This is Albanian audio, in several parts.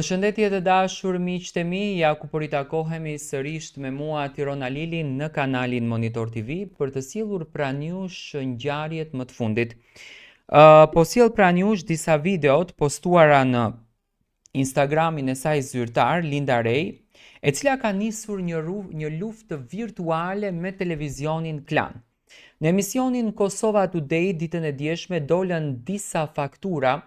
Përshëndetje të dashur miqtë e mi, ja ku po ritakohemi sërisht me mua Tiron Alilin në kanalin Monitor TV për të sjellur pranë jush ngjarjet më të fundit. Uh, po sjell pranë jush disa video të postuara në Instagramin e saj zyrtar Linda Ray, e cila ka nisur një një luftë virtuale me televizionin Klan. Në emisionin Kosova Today ditën e djeshme dolën disa faktura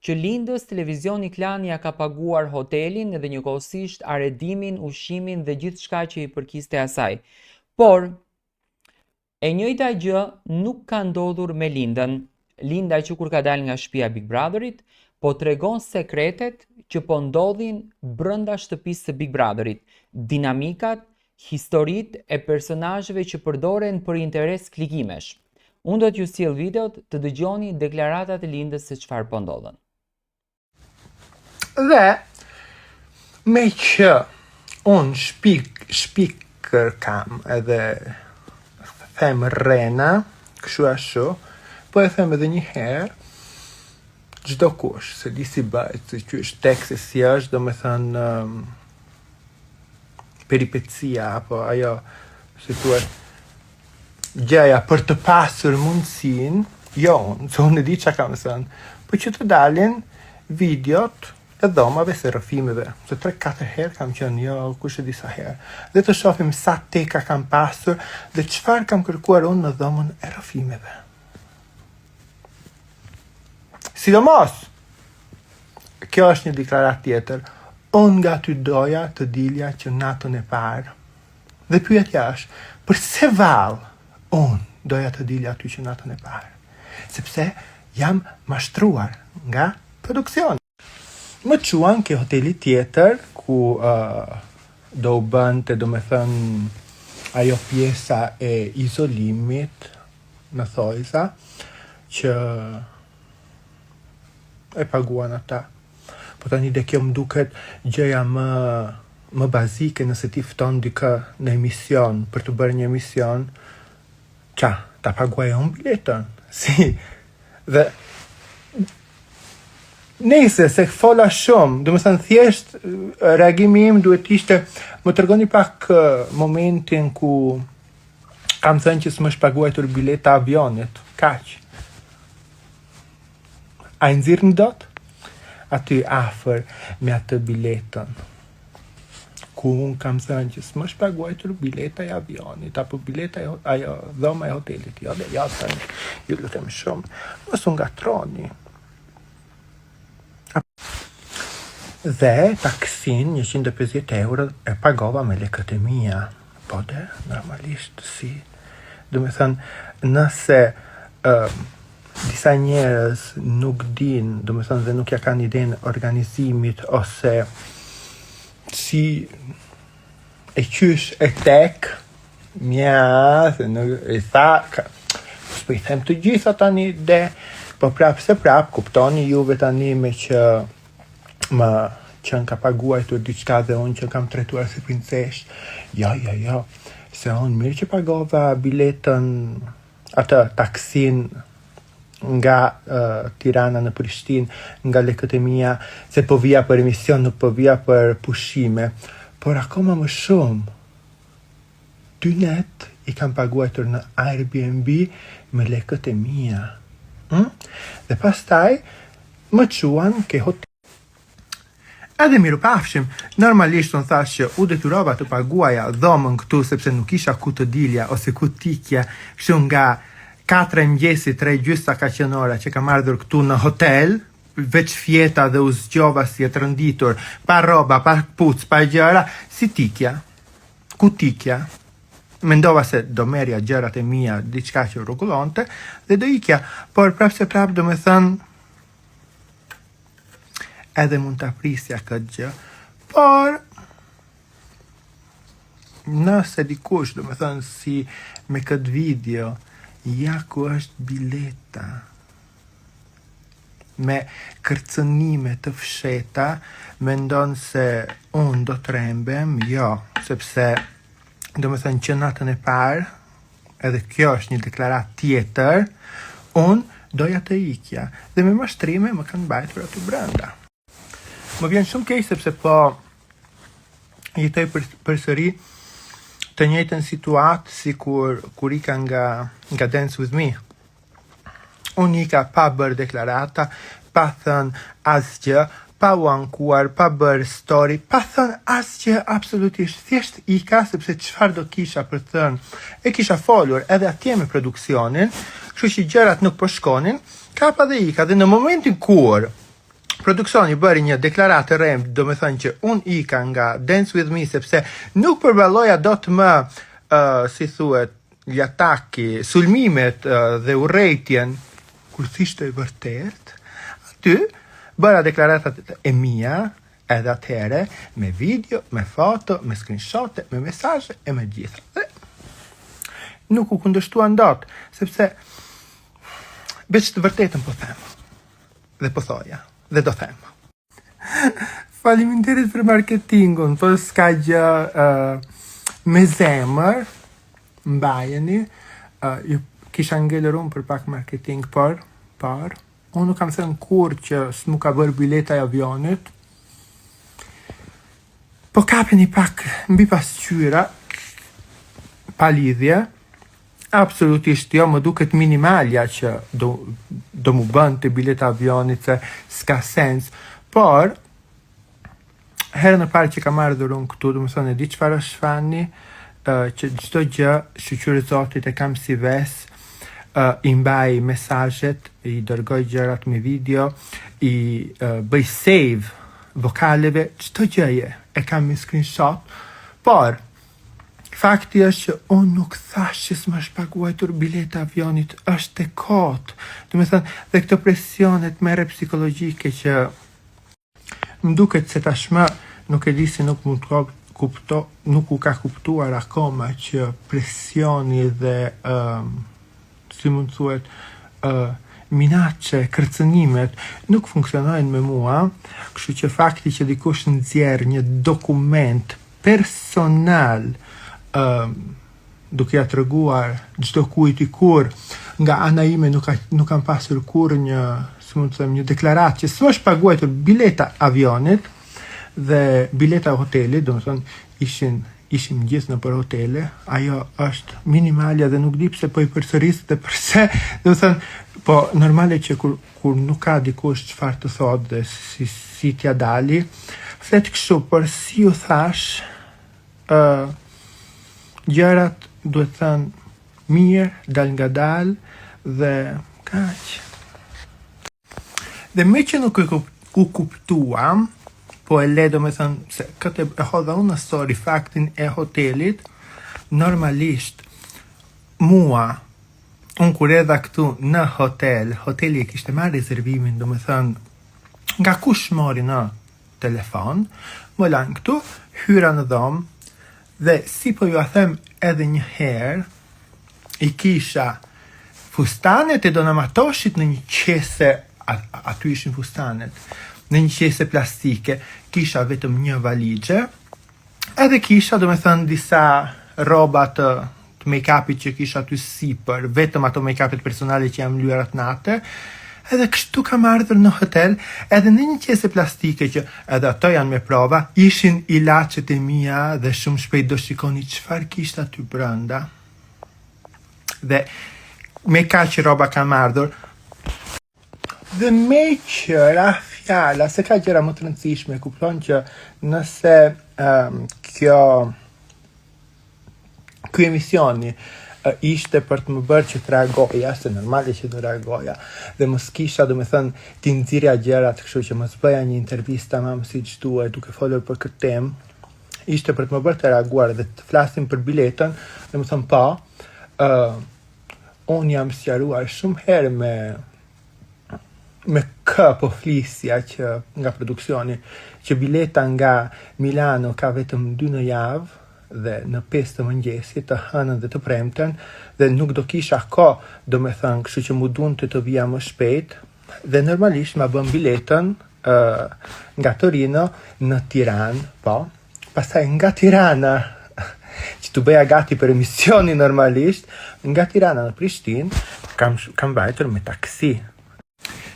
që Lindës televizioni Klan ia ka paguar hotelin dhe njëkohësisht arredimin, ushqimin dhe gjithçka që i përkiste asaj. Por, e njëjta gjë nuk ka ndodhur me Lindën. Linda që kur ka dalë nga shtëpia e Big Brotherit, po tregon sekretet që po ndodhin brenda shtëpisë së Big Brotherit, dinamikat, historitë e personazheve që përdoren për interes klikimesh. Unë do t'ju sjell videot të dëgjoni deklaratat e Lindës se çfarë po ndodhën. Dhe me që unë shpik, shpikër kam edhe them rrena, kështu ashtu, po e them edhe një herë, çdokush, s'e di si bëhet, se qysh tek se si është, domethënë, um, peripecia apo ajo si thuhet gjëja për të pasur mundësinë, jo unë, se unë e di çka kam thënë, po që të dalin videot e dhomave së rrëfimeve, se 3-4 herë kam qenë, jo kush e di sa herë, dhe të shohim sa teka kam pasur dhe çfarë kam kërkuar unë në dhomën e rrëfimeve. Sidomos, kjo është një deklaratë tjetër, unë nga aty doja të dilja që natën e parë. Dhe pyetja është, përse vallë unë doja të dilja aty që natën e parë? Sepse jam mashtruar nga produksioni. Më çuan ke hoteli tjetër ku uh, do u bënte domethënë ajo pjesa e izolimit në thojza që e paguan ata. Po tani dhe kjo më duket gjëja më më bazike nëse ti fton dikë në emision për të bërë një emision, ça, ta paguaj unë biletën. Si dhe Nejse, se fola shumë, domethënë thjesht reagimi im duhet të ishte, më tregoni pak momentin ku kam thënë që s'më është paguajtur bileta avionit, kaq. A i nxirrni dot? Aty afër me atë biletën ku unë kam thënë që s'më është paguajtur bileta e avionit apo bileta e ajo dhoma e hotelit. Jo, dhe jo, tani, ju lutem shumë, mos u ngatroni. Dhe taksin 150 euro e pagova me lekët e mia. Po de, normalisht si. Domethënë, nëse uh, disa njerëz nuk din, domethënë dhe nuk ja kanë idenë organizimit ose si e qysh e tek, mja, se nuk e tha, ka, s'po i them të gjitha tani de, po prapë se prapë, kuptoni juve tani me që më qenka paguajtur diçka dhe unë që kam trajtuar si princeshë. Jo, jo, jo, se unë mirë që pagova biletën atë taksin nga uh, Tirana në Prishtinë, nga lekët e mia, se po vija për emision, nuk po vija për pushime, por akoma më shumë, dy net i kam paguajtur në Airbnb me lekët e mia. Hm? Dhe pastaj më çuan ke hotel. Edhe mirupafshim, normalisht unë thashë që u detyrova të paguaja dhomën këtu sepse nuk kisha ku të dilja ose ku t'ikja, kështu nga 4 e mëngjesit, 3 e gjysa ka qenë ora që kam ardhur këtu në hotel, veç fjeta dhe u zgjova si e trënditur, pa rroba, pa këpucë, pa gjëra, si t'ikja. Ku t'ikja? Mendova se do merrja gjërat e mia, diçka që rrokullonte dhe do ikja, por prapë se prapë domethënë edhe mund ta prisja këtë gjë, por nëse dikush, domethënë si me këtë video, ja ku është bileta, me kërcënime të fshehta, mendon se unë do të rembem, jo, sepse domethënë që natën e parë, edhe kjo është një deklaratë tjetër, unë doja të ikja dhe me mashtrime më kanë mbajtur aty brenda. Më vjen shumë keq sepse po jetoj për, përsëri të njëjtën situatë si kur kur ika nga nga Dance with Me. Unë ika pa bërë deklarata, pa thënë asgjë, pa u ankuar, pa bërë story, pa thënë asgjë absolutisht. Thjesht ika sepse çfarë do kisha për të thënë. E kisha folur edhe atje me produksionin, kështu që gjërat nuk po shkonin, kapa dhe ika dhe në momentin kur produksioni bëri një deklaratë të rremë, domethënë që unë ika nga Dance With Me sepse nuk përballoja dot më, uh, si thuhet, gli attacchi, sulmimet uh, dhe urrejtjen, kur s'ishte e vërtetë, aty bëra deklaratat e mia edhe atëherë me video, me foto, me screenshote, me mesazhe e me gjitha. Dhe nuk u kundërshtuan dot, sepse veç të vërtetën po them. Dhe po thoja, dhe do them. Faleminderit për marketingun, po s'ka gjë uh, me zemër, mbajeni, uh, ju kisha ngelur unë për pak marketing, por, por, unë nuk kam thënë kurrë që s'mu ka bërë bileta e avionit, po kapeni pak mbi pasqyra, pa lidhje, Absolutisht jo, më duket minimalja që do do mu bënte bileta avionit se s'ka sens, por herën e parë që kam ardhur unë këtu, domethënë e di çfarë është funny, uh, që çdo gjë shyqyr Zotit e kam si ves, uh, i mbaj mesazhet, i dërgoj gjërat me video, i uh, bëj save vokaleve, çdo gjëje e kam me screenshot, por Fakti është që unë nuk thash që s'më është paguajtur bileta avionit, është e kotë. Domethënë, dhe këto presionet merre psikologjike që më duket se tashmë nuk e di si nuk mund të kupto, nuk u ka kuptuar akoma që presioni dhe um, si mund të thuhet uh, minacce, kërcënimet nuk funksionojnë me mua, kështu që fakti që dikush nxjerr një dokument personal uh, duke ja treguar çdo kujt i kur nga ana ime nuk ka, nuk kam pasur kurrë një, si mund të them, një deklaratë që s'më është paguajtur bileta avionit dhe bileta e hotelit, domethënë ishin ishim gjithë nëpër hotele, ajo është minimalja dhe nuk di pse po i përsëris dhe përse, domethënë, po normale që kur kur nuk ka dikush çfarë të thotë dhe si si t'ja dali, flet kështu, por si ju thash, ë uh, gjërat duhet thënë mirë, dalngadalë dhe kaq. Dhe meqë nuk u kuptuam, po e le domethënë se këtë e hodha unë në story faktin e hotelit, normalisht mua unë kur erdha këtu në hotel, hoteli e kishte marrë rezervimin, domethënë nga kush mori në telefon, më lanë këtu, hyra në dhomë dhe si po jua them edhe një herë, i kisha fustanet e Dona Matoshit në një qese, aty ishin fustanet, në një qese plastike, kisha vetëm një valixhe, edhe kisha, domethënë, disa rroba të, të make-upit që kisha aty sipër, vetëm ato make-upet personale që jam lyer atë natë, edhe kështu kam ardhur në hotel, edhe në një qese plastike që edhe ato janë me prova, ishin ilaçet e mia dhe shumë shpejt do shikoni çfarë kishte aty brenda. Dhe me kaq rroba kam ardhur. Dhe meqë ra fjala, se ka gjëra më të rëndësishme, kupton që nëse um, kjo ky emisioni ishte për të më bërë që të reagoja, se normale që të reagoja, dhe mos kisha, domethënë, t'i nxirrja gjërat, kështu që mos bëja një intervistë tamam siç duhet, duke folur për këtë temë, ishte për të më bërë të reaguar dhe të flasim për biletën, domethënë po, uh, unë jam sqaruar shumë herë me me kë po flisja që nga produksioni që bileta nga Milano ka vetëm dy në javë dhe në 5 të mëngjesit, të hënën dhe të premten dhe nuk do kisha kohë, domethënë, kështu që mu donte të vija më shpejt dhe normalisht ma bën biletën uh, nga Torino në Tiranë, po. Pastaj nga Tirana që t'u bëja gati për emisionin normalisht, nga Tirana në Prishtinë kam kam vajtur me taksi.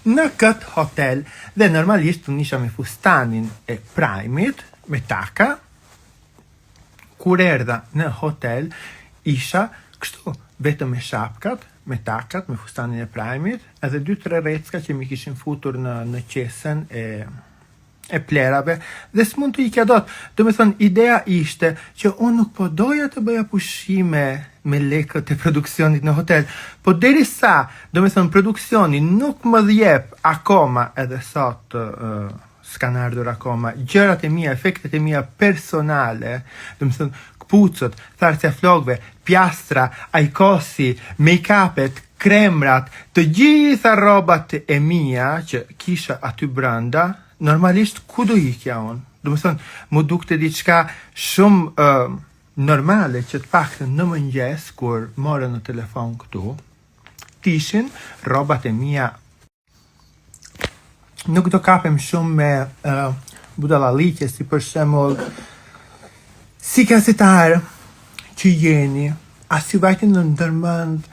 në këtë hotel dhe normalisht unë isha me fustanin e Prime-it me taka. Kur erdha në hotel isha kështu, vetëm me shapkat, me takat, me fustanin e Prime-it, edhe dy tre rrecka që m'i kishin futur në në qesen e e plerave dhe s'mund të ikja dot. Domethënë, ideja ishte që unë nuk po doja të bëja pushime me lekët e produksionit në hotel, po derisa, domethënë, produksioni nuk më jep akoma edhe sot uh, s'kanë ardhur akoma gjërat e mia, efektet e mia personale, domethënë, këpucët, tharësja e flokëve, pjastra, ajkosi, make-upet, kremrat, të gjitha rrobat e mia që kisha aty brenda, normalisht ku do ikja unë? Domethënë, m'u dukte diçka shumë uh, normale që të paktën në mëngjes kur morën në telefon këtu, t'ishin rrobat e mia nuk do kapem shumë me uh, budallalliqe, si për shembull si gazetar që jeni, a s'ju vajti në ndërmend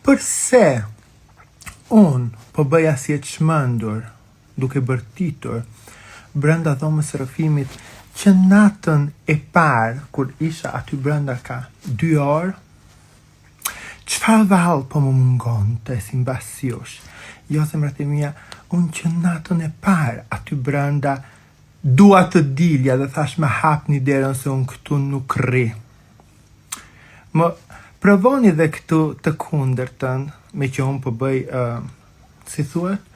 përse unë po bëja si e çmendur duke bërtitur brenda dhomës së rrëfimit që natën e parë kur isha aty brenda ka dy orë Çfarë vallë po më mungonte simbas jush? Jo zemrat e mia, unë që natën e parë aty brenda dua të dilja dhe thashë më hapni derën se unë këtu nuk rri. Më provoni dhe këtu të kundërtën, meqë unë po bëj, uh, si thuhet,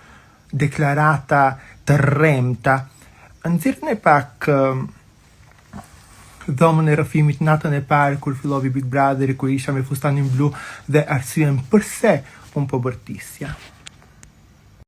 deklarata të rremta. Nxirrni pak uh, dhomën e rrëfimit natën e parë kur fillovi Big Brotheri, kur isha me fustanin blu dhe arsyen përse unë po bërtisja.